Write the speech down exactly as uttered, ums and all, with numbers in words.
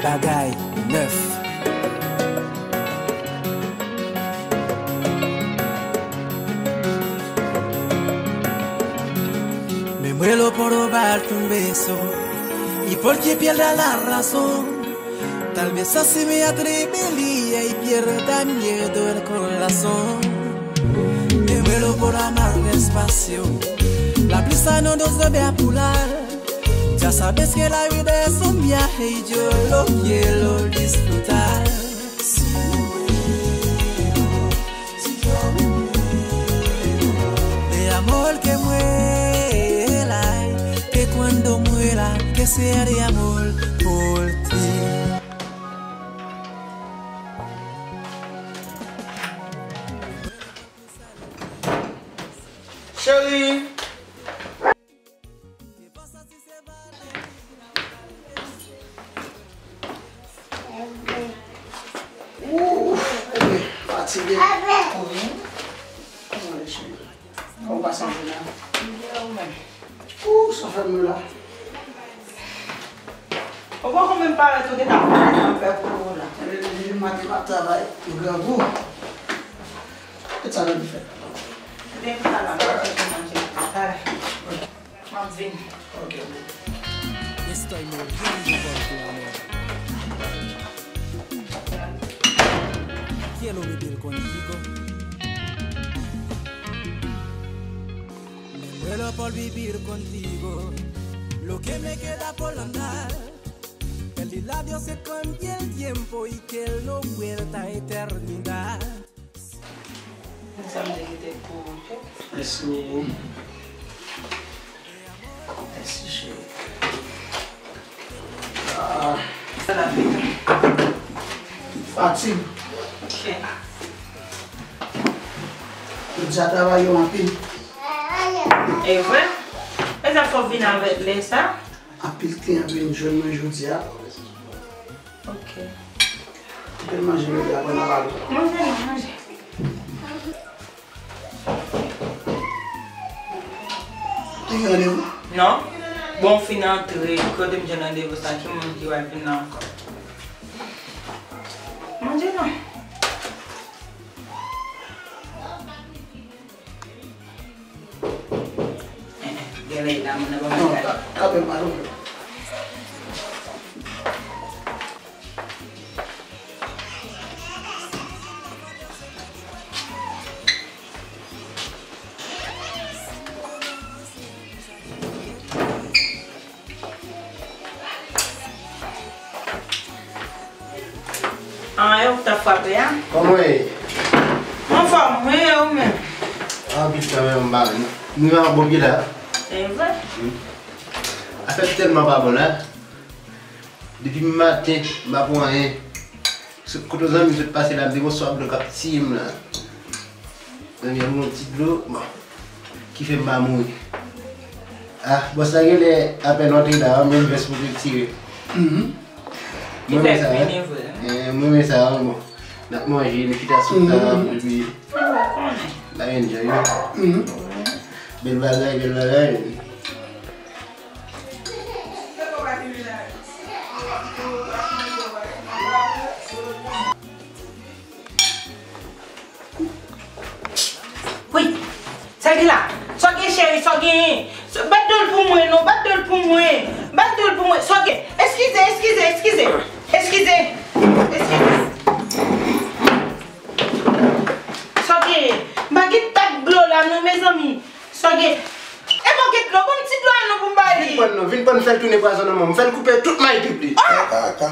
Bagay nèf. Me muero por robar un beso y porque pierda la razón. Tal vez así me atrevería y pierda miedo el corazón. Me muero por amar despacio. La prisa no nos debe apurar. Ya sabes que la vida es un viaje y yo lo quiero disfrutar. Si yo me muero, si yo me muero de amor que muera, que cuando muera, que sea de amor por ti. Cheri! Ouf, fatige. Wi. Kòman w ye, cheri? Kòman w pase jounen an? Byen, ou menm? Ou, sa fè m la. Ou poko menm parèt, ou gentan fè anpè pou ou la. Depi maten m ap travay, m grangou. Kit sa nan difè. Depi sa la, m ap chèche manje. Talè. M ap vin. Ok. Estoy muriendo por tu amor. Quiero vivir contigo. Me muero por vivir contigo. Lo que me queda por andar. Perdí labios se cambia el tiempo y que él no vuelta a eternidad. Sa m te kite pou ou, ok? Mèsi, Mimi. Mèsi, cheri. Ah. Sa la fè? Fatig. Ok. Jodi a travay yo anpil. E vre? E sa fò w vin avèk lè sa? Anpil kliyan vin jwenn mwen jodi a. Ok. Ou te manje jodi a, apre n a pale. Manje non, manje. Te gen randevou? Non. Bon, fin antre, kote m jwenn randevou sa, ki moun ki wè vin la ankò? Manje non. Genlè la moun nan pa mwen. Non, ka- kanpe m pa non. Ah, e ou k t ap frape a? Kòman w ye? M anfòm, wi, e ou menm? Anpil kanmenm, m pa, nou, nou nan bon pye la. E vre? Wi. Afè tèlman pa bon la. Depi maten, m pa pran anyen. Sot kote zanmi m sot pase la, m te gon swaf dlo k ap tiye m la. Zanmi an, m gon ti dlo, bon, ki fè m pa mouri. Ah, bòs la genlè apèn antre la, menm vès pou retire. Mhm. Mwen renmen sa, wi. Eh, mwen renmen sa, wi, bon. N ap manje, nou chita sou tab, epi n ap enjoy, wi. Mhm. Bèl bagay, bèl bagay. Wi, sa ki la? Sa w gen, cheri, sa w genyen? Bat do l pou mwen, non, bat do l pou mwen. Bat do l pou mwen. Sa w gen? Eskize, eskize, eskize. Eskize. Eskize. Sa w genyen? M pa gen tak dlo la, non, mezanmi. Sa w gen? E bon, gen dlo, bon, ti dlo a non pou m ba li. Vin pran non, vin pran, fè l tounen pwazon nan men w. M fè l koupe tout may pip li. Ah! Kaka.